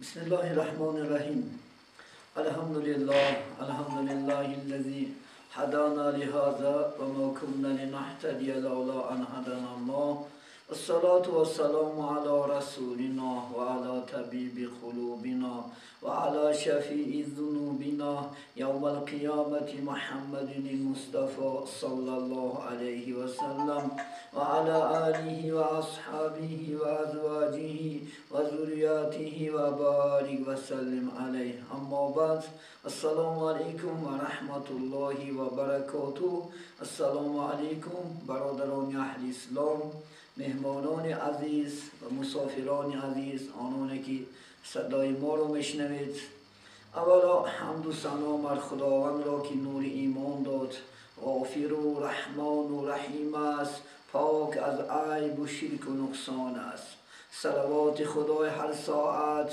بسم الله الرحمن الرحیم. الحمد لله، الحمد لله الذي هدانا لهذا وما كنا لنهتدي لولا أن هدانا الله. الصلاة والسلام على رسولنا وعلى طبيب قلوبنا وعلى شفيع ذنوبنا يوم القيامة محمد المصطفى صلى الله عليه وسلم وعلى آله وأصحابه وأزواجه وذرياته وبارك وسلم عليه. أما بعد، السلام عليكم ورحمة الله وبركاته. السلام عليكم برادران أهل إسلام، меҳмонони азиз ва мусофирони азиз, ононе ки садои моро мешнавед. Аввало ҳамду сано бар Худовандро, ки нури имон дод. Ғофиру Раҳмону Раҳим аст, пок аз айбу ширку нуқсон аст. Салавоти Худои ҳар соат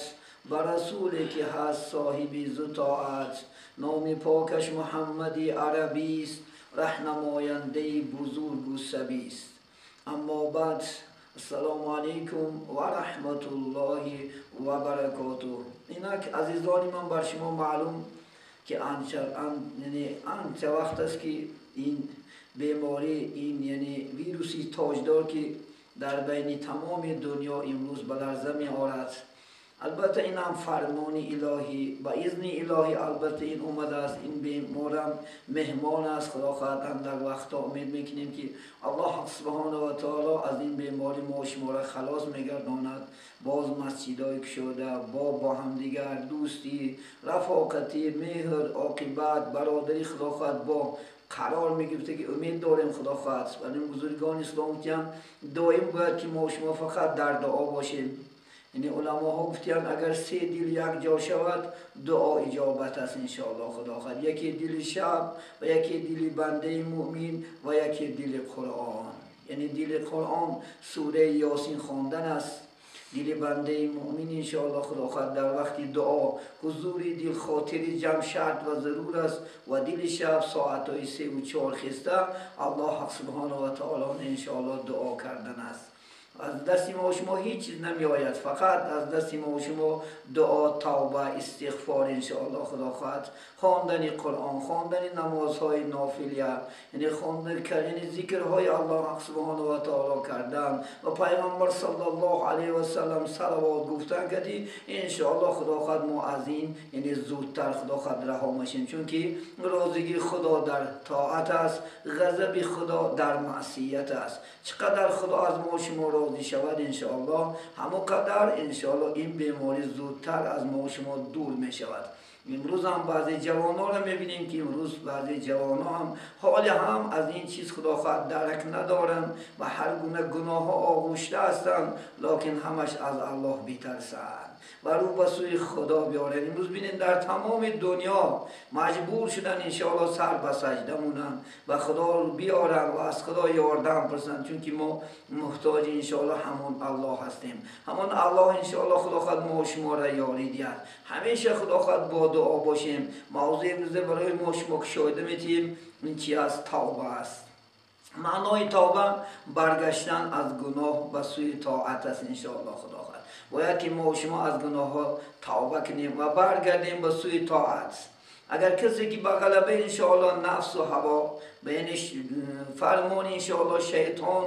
ба расуле ки ҳаст соҳиби зутоат. Номи покаш Муҳаммади арабист, раҳнамояндаи бузургу сабист. Аммо баъд, ассалому алайкум ва раҳматуллоҳи ва баракотуҳ. Инак, азизони ман, бар шумо маълум ки анча вақт аст, ки ин беморӣ, ин яъне вируси тоҷдор, ки дар байни тамоми дунё имрӯз ба ларза меорад. Албатта, ин ҳам фармони илоҳӣ, ба изни илоҳӣ албатта ин омадааст. Ин беморам меҳмон аст. Худо хоҳад, андак вақто умед мекунем, ки Аллоҳ субҳона ва таоло аз ин беморӣ мо шуморо халос мегардонад. Боз масҷидҳои кушода, бо ҳамдигар дӯстӣ, рафоқатӣ, меҳр, оқибат, бародарӣ, Худо хоҳад, бо қарор мегирифта, ки умед дорем, Худо хоҳад. Вале бузургони ислом гуфтиянд, доим бояд ки мо шумо фақат дар дуо бошем. Яъне уламоҳо гуфтиянд, агар се дил якҷо шавад, дуо иҷобат аст, иншоаллоҳ, Худо хоҳад. Яке дили шаб ва яке дили бандаи муъмин ва яке дили Қуръон. Яъне дили Қуръон сураи Ёсин хондан аст. Дили бандаи муъмин, иншоаллоҳ, Худо хоҳад, дар вақти дуо ҳузури дил, хотири ҷамъ шарт ва зарур аст ва дили шаб соатҳои 3 ва 4 хеста Аллоҳ субҳонаҳу ва таоло иншоаллоҳ дуо кардан аст. Аз дасти мо шумо ҳеҷ чиз намеояд, фақат аз дасти мо шумо дуо, тавба, истиғфор, иншоаллоҳ, Худо хоҳад, хондани Қуръон, хондани намозҳои нофилия, яъне хондан, яъне зикрҳои Аллоҳ субҳонаҳу ва таоло кардан ва Пайғамбар саллаллоҳу алайҳи васаллам салавот гуфтан кади, иншоаллоҳ, Худо хоҳад, мо аз ин яъне зудтар, Худо хоҳад, раҳо мешем, чунки розигии Худо дар тоат аст, ғазаби Худо дар маъсият аст. Чӣ қадар Худо аз мо шумо розӣ шавад, иншоаллоҳ, ҳамон қадар, иншоаллоҳ, ин беморӣ зудтар аз мо шумо дур мешавад. Имрӯз ҳам баъзе ҷавононро мебинем, ки имрӯз баъзе ҷавонҳо ҳам ҳоле ҳам аз ин чиз, Худо хоҳад, дарк надоранд ва ҳар гуна гуноҳҳо оғӯшта ҳастанд, локин ҳамаш аз Аллоҳ битарсанд ва рӯ ба сӯи Худо биёранд. Имрӯз бинед, дар тамоми дунё маҷбур шудан, иншоаллоҳ, сар ба саҷда монанд ва Худо биёранд ва аз Худо ёрдам пурсанд, чунки мо муҳтоҷи, иншоаллоҳ, ҳамон Аллоҳ ҳастем. Ҳамон Аллоҳ, иншоаллоҳ, Худо хоҳад, мо шуморо ёрӣ диҳад. Ҳамеша, Худо хоҳад, бо дуо бошем. Мавзӯи имрӯза барои мо шумо кушоида метиҳем, ин чи аст? Тавба аст. Маънои тавба баргаштан аз гуноҳ ба сӯи тоат аст. Иншоаллоҳ, Худо хоҳад, бояд ки мо шумо аз гуноҳҳо тавба кунем ва баргардем ба сӯи тоат. Агар касе ки ба ғалаба, иншоаллоҳ, нафсу ҳаво, ба яъне фармони, иншоаллоҳ, шайтон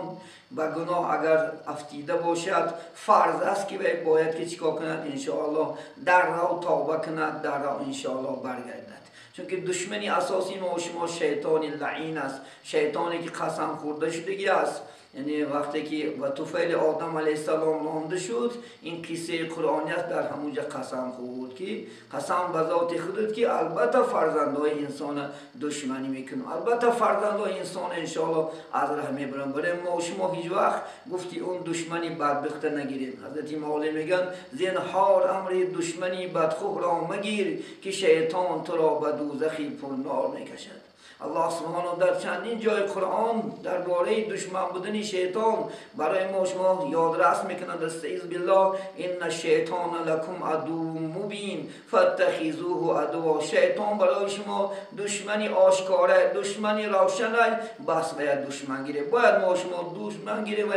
ба гуноҳ агар афтида бошад, фарз аст, ки бояд ки чӣ кор кунад? Иншоаллоҳ, даррав тавба кунад, даррав, иншоаллоҳ, баргардад, чунки душмани асосии мо шумо шайтони лаин аст, шайтоне ки қасам хӯрда шудагӣ аст. Яъне вақте ки ба туфайли Одам алайҳиссалом ронда шуд, ин қиссаи қуръонӣ аст, дар ҳамунҷа қасам хӯрд, ки қасам ба зоти худат, ки албатта фарзандҳои инсона душманӣ мекунам, албатта фарзандҳои инсона, иншоаллоҳ, аз раҳ мебарам. Барои мо шумо ҳеҷ вақт гуфти он душмани бадбихта нагирем. Ҳазрати Мавло мегӯянд: зинҳор амри душмани бадхӯҳро магир, ки шайтон туро ба дӯзахи пурнор мекашад. الله سبحانه در چندین جای قرآن درباره دشمن بودن شیطان برای ما شما یادرس میکنند. استعیذ بالله ان الشیطان لکم عدو مبین فاتخذوه عدوا. شیطان برای شما دشمنی آشکاره، دشمنی روشنه، بس باید دشمن گیره. باید ما شما دشمن گیره و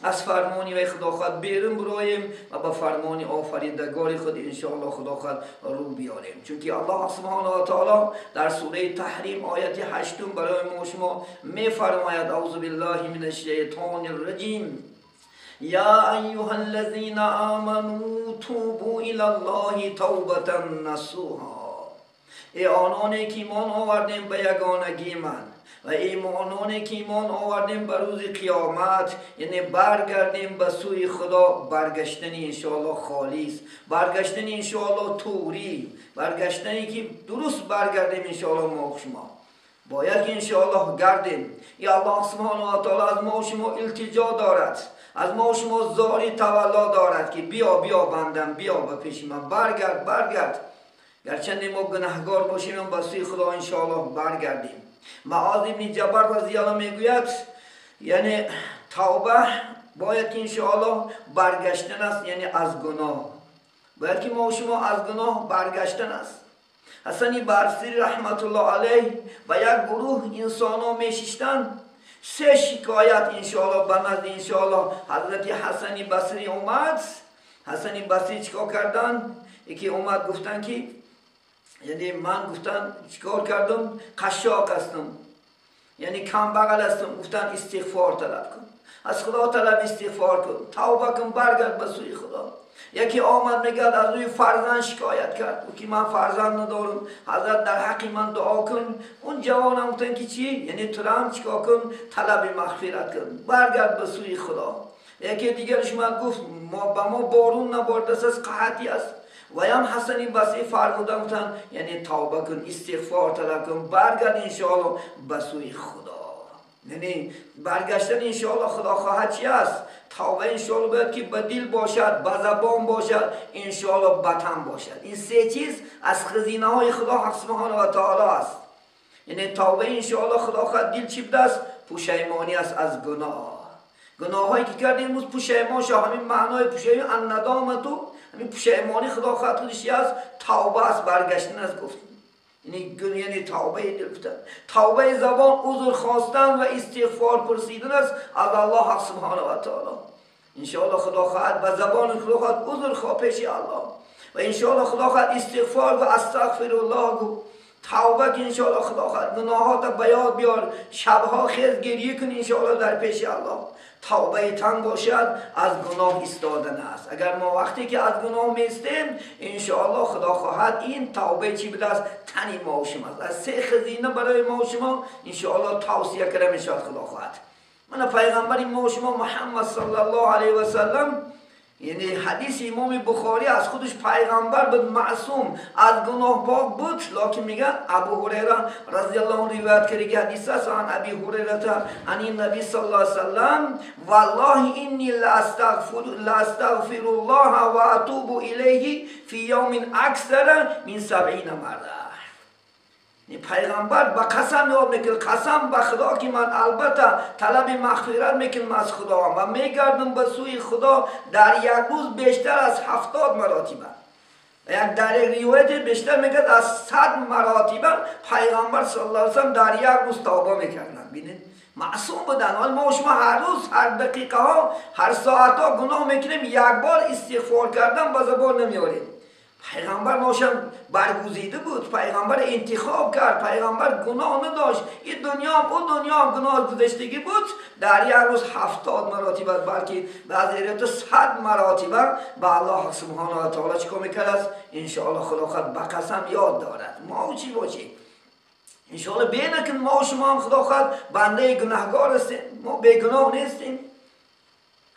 از فرمانی و خدا خود بیرون برایم و به فرمانی آفریدگار خود انشاءالله خدا خود رو بیاریم. چون که الله سبحانه و تعالی در سوره تحریم آیت 8 برای ما شما میفرماید اعوذ بالله من الشیطان الرجیم یا ایها الذین آمنوا توبوا الی الله توبة نصوحا. ای آنانی که ایمان آوردیم به یگانگی من و ای آنانی که ایمان آوردیم به روز قیامت، یعنی برگردیم به سوی خدا، برگشتن انشاءالله خالص، برگشتن انشاءالله توری، برگشتنی که درست برگردیم انشاءالله ما شما باید که انشاءالله گردیم. یا الله سبحانه و تعالی از ما و شما التجا دارد، از ما و شما زاری تولا دارد که بیا بیا بندم، بیا به پیش من، برگرد برگرد. گرچند ما گناهگار باشیم به سوی خدا انشاءالله برگردیم. معاذ ابن جبل رضی الله میگوید یعنی توبه باید که انشاءالله برگشتن است، یعنی از گناه باید که ما و شما از گناه برگشتن است. حسن بصری رحمت الله علیه و یک گروه انسان ها میشیشتن، سه شکایت انشاءالله به نزد انشاءالله حضرت حسن بصری اومد. حسن بصری چیکار کردن؟ یکی اومد گفتن که یعنی من گفتن چیکار کردم؟ قشاق هستم، یعنی کم بغل هستم. گفتن استغفار طلب کن، از خدا طلب استغفار کن، توبه کن، برگرد به سوی خدا. یکی آمد میگه از روی فرزند شکایت کرد، او که من فرزند ندارم، حضرت در حق من دعا کن. اون جوانم گفتن که چی؟ یعنی تو هم چیکار کن؟ طلب مغفرت کن، برگرد به سوی خدا. یکی دیگرش من گفت ما به ما بارون نبارده است، قحطی است. و هم حسن بصری فرمودن گفتن یعنی توبه کن، استغفار طلب کن، برگرد انشاءالله به سوی خدا. یعنی برگشتن انشاءالله خدا خواهد چی است؟ توبه انشاءالله باید که به دل باشد، به زبان باشد، انشاءالله به تن باشد. این سه چیز از خزینه های خدا حق سبحانه و تعالی است. یعنی توبه انشاءالله خدا خواهد دل چی بده است؟ پشیمانی است از گناه. گناهایی که کردیم امروز پشیمان شو، همین معنای پشیمانی الندامت، همین پشیمانی خدا خواهد خودش است، توبه است، برگشتن از گفت. یعنی توبه دل گفتن، توبه زبان عذر خواستن و استغفار پرسیدن است از الله حق سبحانه و تعالی. انشاءالله خدا خواهد به زبان خدا خواهد عذر خواه پیش الله و انشاءالله خدا خواهد استغفار و استغفر الله گو، توبه که انشاءالله خدا خواهد گناهات به یاد بیار، شبها خیز گریه کن انشاءالله در پیش الله. توبه تن باشد از گناه ایستادن است. اگر ما وقتی که از گناه میستیم انشاءالله خدا خواهد این توبه چی بده است؟ تنی ما و شما است. از سه خزینه برای ما و شما انشاءالله توصیه کرده میشود خدا خواهد. من پیغمبر ما و شما محمد صلی الله علیه و سلم، یعنی حدیث امام بخاری از خودش پیغمبر بود، معصوم از گناه پاک بود، لکن میگن ابو هریره رضی الله عنه روایت کرده که حدیث است عن ابی هریره عن النبی صلی الله علیه وسلم والله انی لاستغفر الله و اتوب الیه فی یوم اکثر من 70 مره. پیغمبر با قسم یاد میکنه، قسم به خدا که من البته طلب مغفرت میکنم از خدا و میگردم به سوی خدا در یک روز بیشتر از 70 مراتبه. یک در یک روایت بیشتر میگه از 100 مراتبه پیغمبر صلی الله علیه و سلم در یک روز توبه میکردن. ببینید معصوم بودن. حالا ما شما هر روز، هر دقیقه ها، هر ساعت ها گناه میکنیم، یک بار استغفار کردن به زبان نمیاریم. پیغمبر ماشم برگزیده بود، پیغمبر انتخاب کرد، پیغمبر گناه نداشت. این دنیا هم اون دنیا هم گناه گذشتگی بود. در یک روز 70 مراتبه، بلکه بعضی روایت‌ها 100 مراتبه به الله سبحانه و تعالی چیکار میکرد است؟ انشاءالله خدا خود به قسم یاد دارد. ما چی باشیم؟ انشاءالله بینه که ما و شما هم خدا خود بنده گناهگار هستیم، ما بیگناه نیستیم.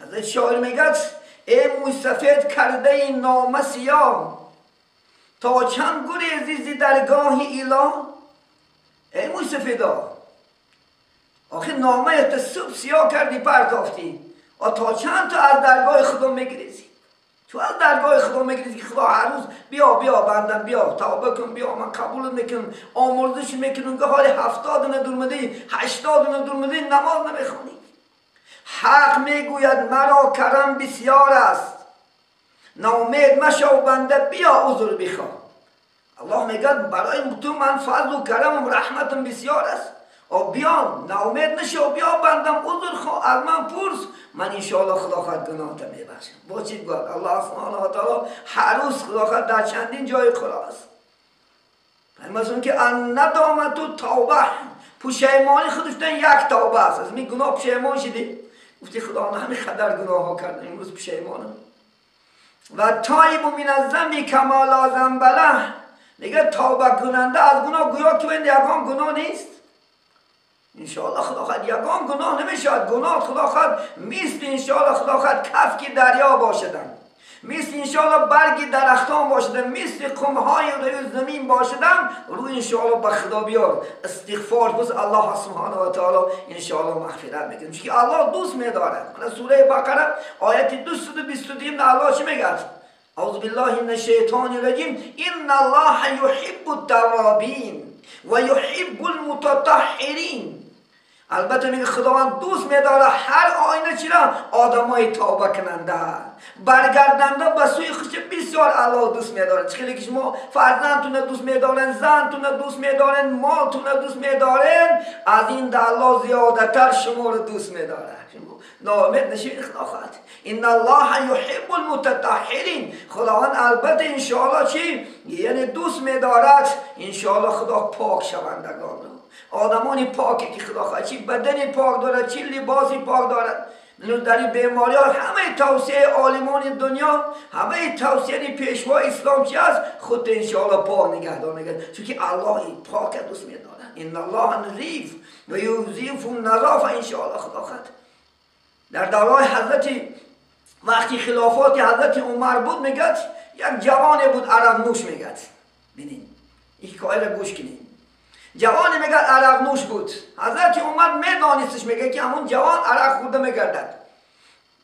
حضرت شاعر میگه ای موی سفید کرده این نامه سیاه، تا چند گریزی ز درگاه اله. ای موی سفیدا، آخه نامه ت صبح سیاه کردی پرتافتی، تا چند تا از درگاه خدا میگریزی؟ تو از درگاه خدا میگیری که خدا هر روز بیا بیا بندم بیا توبه کن بیا من قبول میکنم آمرزش میکنم که حال 70 ندورمدی 80 ندورمدی نماز نمیخوانی. حق میگوید مرا کرم بسیار است، ناامید مشو بنده بیا عذر بخواه. الله میگه برای تو من فضل و کرم و رحمتم بسیار است، او بیا ناامید نشو بیا بندم عذر خواه از من پرس، من انشاءالله خدا خواهد گناهت میبخشم. با چی گفت الله سبحانه و تعالی هر روز خدا خواهد در چندین جای قرآن است. مثلا که الندامت توبه، پشیمانی خودش یک توبه است. از می گناه پشیمان شدی گفتی خدا من همین قدر گناه ها کردم امروز پشیمانم. و تایب من الذنب کما لا ذنب له، میگه توبه کننده از گناه گویا که یگان گناه نیست. انشاءالله خدا خواهد یگان گناه نمیشد، گناه خدا خواهد مثل انشاءالله خدا خواهد کف که دریا باشدن، مثل انشاءالله برگ درختان باشدن، مثل قمهای روی زمین باشدن، روی انشاءالله به خدا بیار استغفار بس الله سبحانه و تعالی انشاءالله مغفرت میکنه، چون که الله دوست میدارد. من سوره بقره آیت 222 الله چی میگه؟ اعوذ بالله من الشیطان الرجیم ان الله یحب التوابین و یحب المتطهرین. البته میگه خداوند دوست میداره هر آینه چرا آدمای توبه کننده برگردنده به سوی خودش بسیار الله دوست میداره. چه که شما فرزندتون دوست میدارن، زنتون دوست میدارن، مالتون دوست میدارن، از این در الله زیاده تر شما رو دوست میداره. شما ناامید نشید خدا خواهد. ان الله یحب المتطهرین، خداوند البته انشاءالله چی یعنی دوست میدارد انشاءالله خدا پاک شوندگان رو، آدمانی پاکی که خدا خواهد چی بدن پاک دارد، چی لباسی پاک دارد. در این بیماری ها همه توصیه عالمان دنیا، همه توصیه پیشوا اسلام چی است؟ خود انشاءالله پاک نگهدار میگرد، چون که الله پاک دوست میدارد. ان الله نظیف و یضیف النظافه انشاءالله خدا خواهد. در دوران حضرت وقتی خلافات حضرت عمر بود میگد یک جوانی بود عرق نوش میگد. ببینید این حکایه را گوش کنید. جوانی میگه عرق نوش بود. حضرت عمر میدانستش میگه که همون جوان عرق خورده میگردد،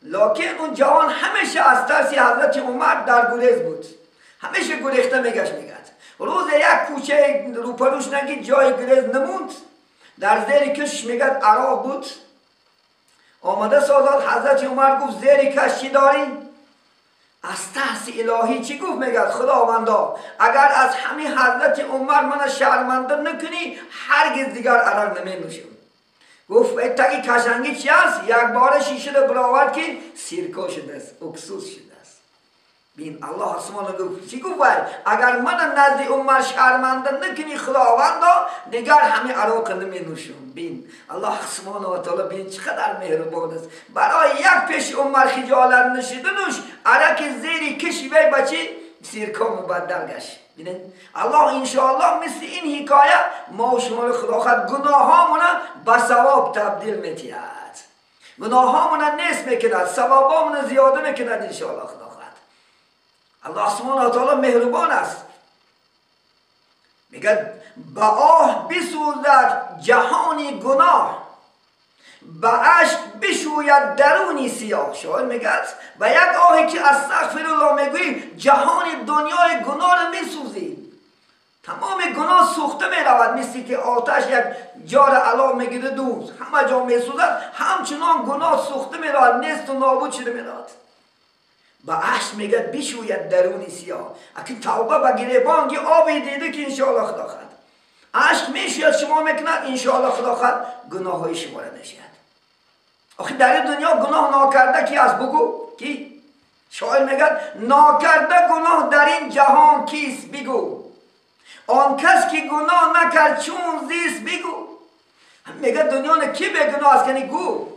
لکن اون جوان همیشه از ترس حضرت عمر در گریز بود، همیشه گریخته میگشت. میگد روز یک کوچه روپروش نگید جای گریز نموند، در زیر کش میگد عرق بود آمده سازد. حضرت عمر گفت زیر کش چی داری؟ از ترس الهی چی گفت؟ میگه خداوندا اگر از همین حضرت عمر من شرمنده نکنی هرگز دیگر عرق نمی نوشم. گفت ای تگی کشنگی چی است؟ یک بار شیشه رو برآورد که سیرکا شده است، اکسوس شده است. بین الله سبحانه گفت چی گفت؟ اگر من نزد عمر شرمنده نکنی خداوندا دیگر همین عرق نمی نوشم. بین الله سبحانه و تعالی بین چقدر مهربان است، برای یک پیش عمر خجالت نشیدنش عرق زیری کشی وی بچه سیرکا مبدل گشت. ببینید الله انشاءالله مثل این حکایه ما و شما رو خدا خواهد گناهامون به ثواب تبدیل میتید، گناهامون نیست میکند، ثوابامون زیاده میکند انشاءالله خدا خواهد. الله سبحانه و تعالی مهربان است. میگه به آه بسوزد جهانی گناه، به اشک بشوید درونی سیاه. شاعر میگه به یک آهی که استغفر الله میگویی جهان دنیای گناه رو میسوزی، تمام گناه سوخته میرود، مثل که آتش یک جار علا میگیره دوز همه جا میسوزد، همچنان گناه سوخته میرود، نیست و نابود شده میرود. به اشک میگه بشوید درونی سیاه. اکنون توبه به گریبان آبی دیده که انشاءالله خدا خواهد اشک میشوید شما میکند انشاءالله خدا خواهد گناه های شما را میشوید. آخه در این دنیا گناه ناکرده کی است؟ بگو کی؟ شاعر میگه ناکرده گناه در این جهان کیست بگو، آن کس که گناه نکرد چون زیست بگو. میگه دنیا کی بیگناه است؟ یعنی گو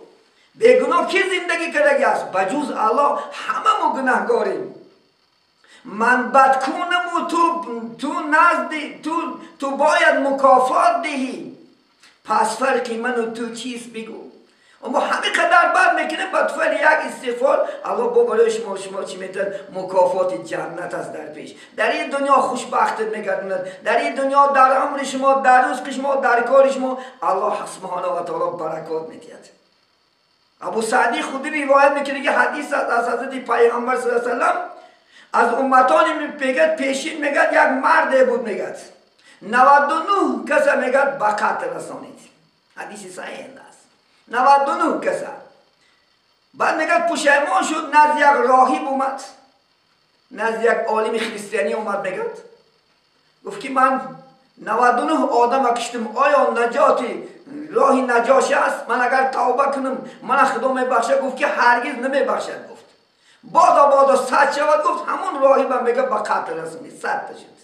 بیگناه کی زندگی کرده است؟ بجز الله همه ما گناهگاریم. من بدکنم و تو نزد تو باید مکافات دهی، پس فرقی من و تو چیست بگو. اما همه قدر بد میکنه با یک استغفار الله با برای شما چی میتن؟ مکافات جنت است در پیش. در این دنیا خوشبختت میگرداند، در این دنیا در عمر شما، در رزق شما، در کار شما الله سبحانه و تعالی برکات میدهد. ابو سعدی خودی روایت میکنه که حدیث از حضرت پیغمبر صلی الله علیه و سلم از امتان میگه پیشین میگه یک مرد بود میگه 99 کس میگه به قتل رسانید. حدیث صحیح است. 99 کس. بعد میگه پشیمان شد، نزد یک راهب اومد، نزد یک عالم خریستیانی اومد، میگه گفت که من 99 آدم کشتم، آیا نجاتی راهی نجاش است؟ من اگر توبه کنم من خدا میبخشه؟ گفت که هرگز نمیبخشد. گفت بادا بادا 100 شود. گفت همون راهی من میگه به قتل رسونید، 100 تا شد.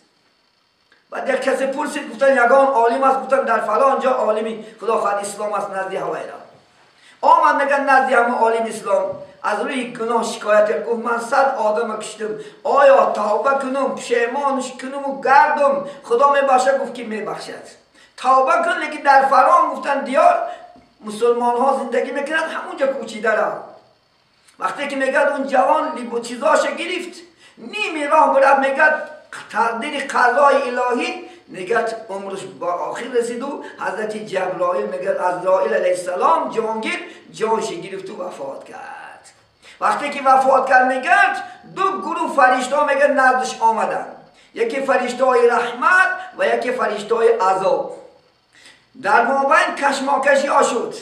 بعد یک کسی پرسید، گفتن یگان عالم است، گفتن در فلان جا عالمی خدا خواهد اسلام است نزدی هوایرا. آمد میگن نزدی همه عالم اسلام از روی گناه شکایت کرد، گفت من 100 آدم کشتم، آیا توبه کنم پشیمانش کنم و گردم خدا میبخشد؟ گفت که میبخشد، توبه کن. لیکن در فلان گفتن دیار مسلمان ها زندگی میکنند، همونجا کوچیده را. وقتی که میگه اون جوان لیبو چیزاش گرفت، نیمی راه برد، میگه تقدیر قضای الهی میگه عمرش با آخر رسید و حضرت جبرائیل میگه عزرائیل علیه السلام جانگیر جانش گرفت و وفات کرد. وقتی که وفات کرد میگه دو گروه فرشته میگه نزدش آمدن، یکی فرشته های رحمت و یکی فرشته های عذاب. در مابین کشماکشی ها شد.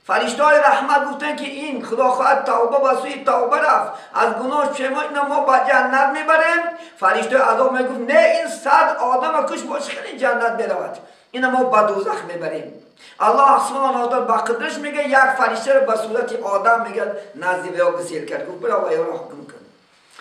فرشته های رحمت گفتن که این خدا خواهد توبه به سوی توبه رفت، از گناهش پشیمان، اینا ما به جنت میبریم. فرشته عذاب میگفت نه، این 100 آدم کش باش خیلی جنت میرود، اینا ما به دوزخ میبریم. الله سبحانه و تعالی با قدرش میگه یک فرشته رو به صورت آدم میگه نزد وی گسیل کرد، گفت برو و یارو حکم کن.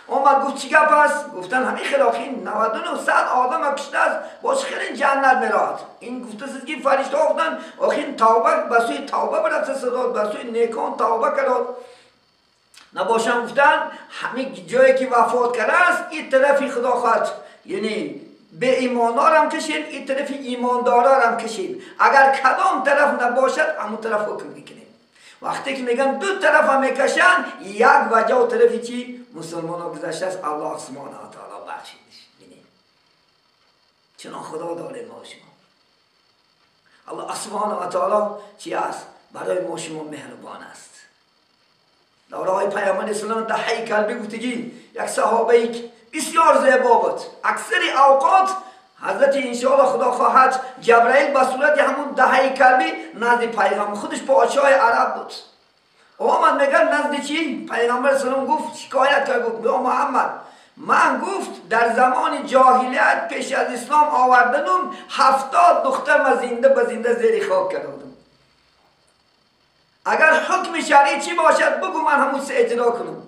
اومد گفت چی گپ است؟ گفتن همین خلاف این 99 100 آدم کشته است باش خیلی جنت میراد. این گفته است که فرشته گفتن آخین توبه به سوی توبه برسه صدا به سوی نیکان توبه کرد. نباشم گفتن همین جایی که وفات کرده است این طرفی خدا خواهد، یعنی به ایماندارم کشید، این طرف ایماندارم کشید، اگر کدام طرف نباشد همون طرف حکم میکنیم. وقتی که میگن دو طرف هم میکشن، یک وجه و طرفی چی مسلمان ها گذشته است، الله سبحانه و تعالی بخشیدش. ببینید چنان خدا داره ما شما. الله سبحانه و تعالی چی است؟ برای ما شما مهربان است. در راه پیامبر اسلام در هیکل گفتگی یک صحابه بسیار زیبا بود. اکثر اوقات حضرت انشاءالله خدا خواهد جبرائیل به صورت همون دهه کلبی نزد پیغمبر، خودش پادشاه عرب بود، آمد میگه نزد چی؟ پیغمبر سلام گفت شکایت کرد، گفت یا محمد من گفت در زمان جاهلیت پیش از اسلام آوردنم 70 دختر من زنده به زنده زیر خاک کردم، اگر حکم شرعی چی باشد بگو من همون سه اجرا کنم.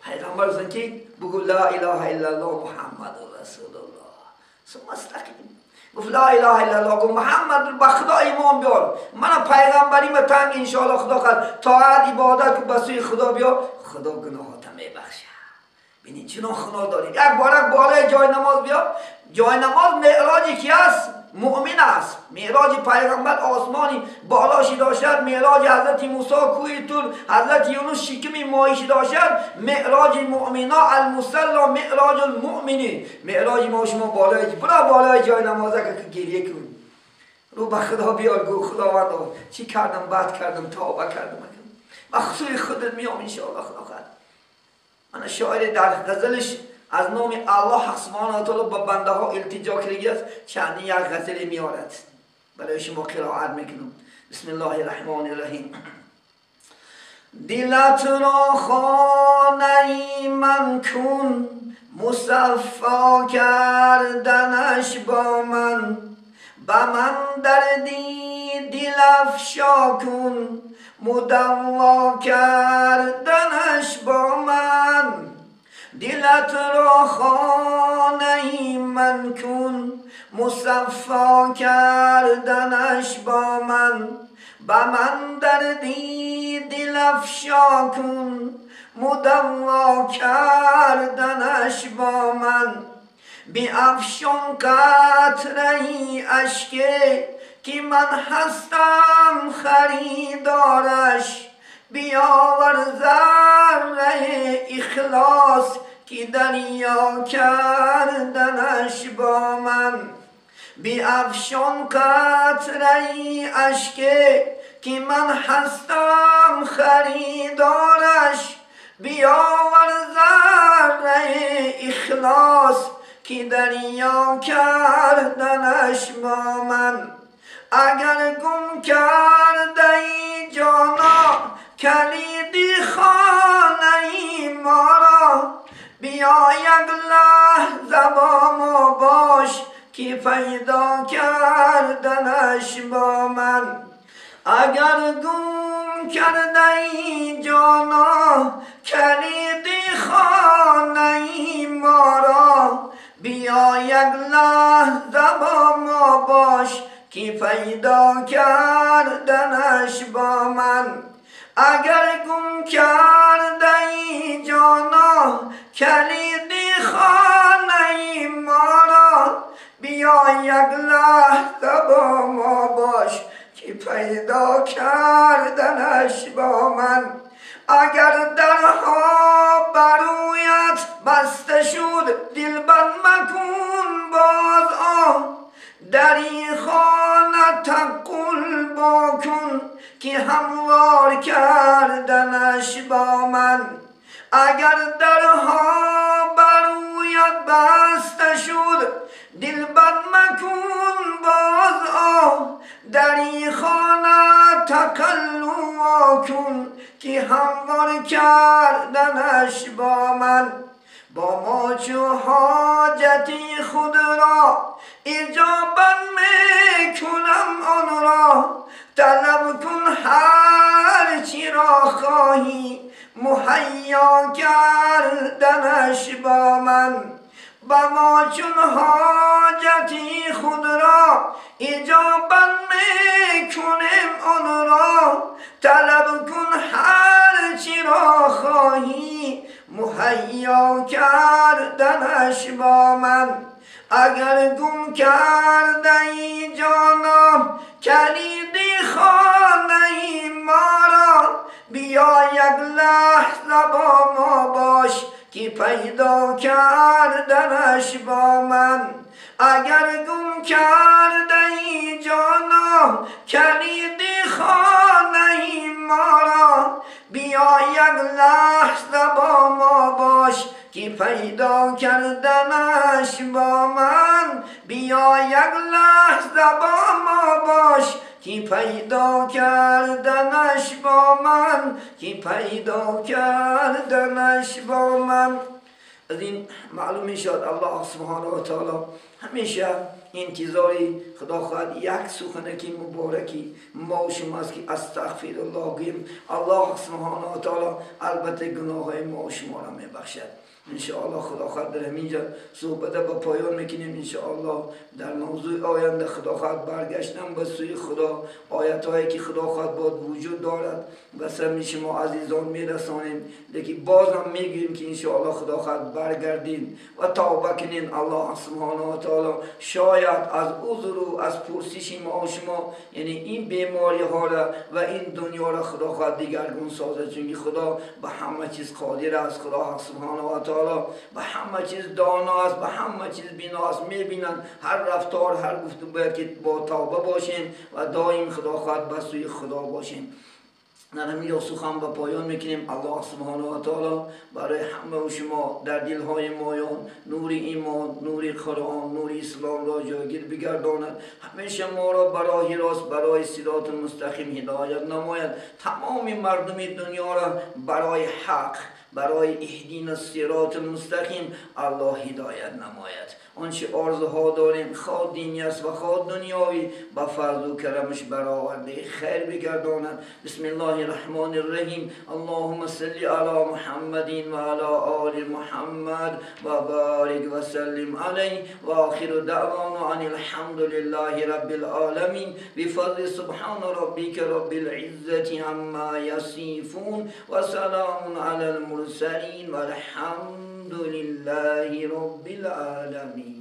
پیغمبر گفتن که بگو لا اله الا الله محمد رسول الله ثم استقیم. گفت لا اله الا الله، گفت محمد به خدا ایمان بیار، من پیغمبریم تنگ انشاءالله خدا خواهد طاعت عبادت به سوی خدا بیا، خدا گناهات میبخشه. ببینید چنان خدا داریم. یک بار بالای جای نماز بیا، جای نماز معراجی کی است؟ مؤمن است. معراج پیغمبر آسمانی بالاشی داشت، معراج حضرت موسی کوه طور، حضرت یونس شکمی ماهیشی داشت، معراج مؤمنا المصلی معراج المؤمنین. معراج ما شما بالای برا بالای جای نماز که گریه کن، رو به خدا بیار، گو خداوند چی کردم، بد کردم، توبه کردم، مخصوص خودت میام ان شاء الله خدا خواهد. من شاعر در غزلش از نام الله سبحانه و تعالی به بنده ها التجا کرده است، چندین یک غزل میارد برای شما قرائت میکنم. بسم الله الرحمن الرحیم. دلت را خانه من کن، مصفا کردنش با من، به من دردی دل افشا کن، مدوا کردنش با من. دلت را خانه من کن، مصفا کردنش با من، به من دردی دل افشا کن، مدوا کردنش با من. بیفشان قطره اشک که من هستم خریدارش، بیاور ذره اخلاص که دریا کردنش با من. بیفشان قطره اشک که من هستم خریدارش، بیاور ذره اخلاص که دریا کردنش با من. اگر گم کرده ای جانا کلید خانه ای ما را، بیا یک لحظه با ما باش که پیدا کردنش با من. اگر گم کرده ای جانا کلید خانه ای ما را، بیا یک لحظه با ما باش که پیدا کردنش با من. اگر گم کرده ای جانا کلید خانه ای ما را، بیا یک لحظه با ما باش که پیدا کردنش با من. اگر درها برویت بسته شد دلبند مکن باز آه، در این خانه تقل بکن که هموار کردنش با من. اگر درها برویت بسته شد دلبند مکن باز آه، در این خانه تقلو کن که هموار کردنش با من. با ما چو حاجتی خود را ایجابا میکنم آن را، طلب کن هر چی را خواهی مهیا کردنش با من. با ما چون حاجتی خود را ایجابا میکنم آن را، طلب کن هر چی را خواهی مهیا کردنش با من. اگر گم کرده ای جانا کلید خانه ای ما را، بیا یک لحظه با ما باش که پیدا کردنش با من. اگر گم کرده ای جانا کلید خانه ای ما را، بیا یک لحظه با ما باش که پیدا کردنش با من. بیا یک لحظه با ما باش که پیدا کردنش با من، که پیدا کردنش با من. از این معلوم میشد الله سبحانه و تعالی همیشه انتظاری خدا خواهد یک سخنکی مبارکی ما و شما است که استغفر الله گوییم. الله سبحانه و تعالی البته گناه های ما و شما را میبخشد. انشاءالله خدا خواهد در همینجا صحبت به پایان میکنیم. انشاءالله در موضوع آینده خدا خواهد برگشتن به سوی خدا، آیت هایی که خدا خواهد باید وجود دارد و سمی شما عزیزان میرسانیم. لیکن بازم میگوییم که انشاءالله خدا خواهد برگردین و توبه کنین. الله سبحانه و تعالی شاید از عذر و از پرسش ما و شما، یعنی این بیماری ها را و این دنیا را خدا خواهد دیگرگون سازد، چون خدا به همه چیز قادر است. خدا سبحانه و تعالی به همه چیز دانا است، به همه چیز بینا است، میبینند هر رفتار هر گفتگو. باید که با توبه باشیم و دائم خدا خواهد به سوی خدا باشیم. در همین سخن به پایان میکنیم. الله سبحانه و تعالی برای همه و شما در دلهای مایان نور ایمان، نور قرآن، نور اسلام را جایگیر بگرداند. همیشه ما را برای راست، برای صراط مستقیم هدایت نماید. تمام مردم دنیا را برای حق، برای اهدینا الصراط المستقیم الله هدایت نماید. آنچه آرزوها داریم خواه دینی است و خواه دنیاوی با فضل و کرمش برآورده خیر بگرداند. بسم الله الرحمن الرحیم. اللهم صل علی محمد و علی آل محمد و بارک و سلم علیه. و آخر دعوانا ان الحمد لله رب العالمین. بفضل سبحان ربک رب العزة عما یصفون و سلام علی المرسلین والحمد لله رب العالمین.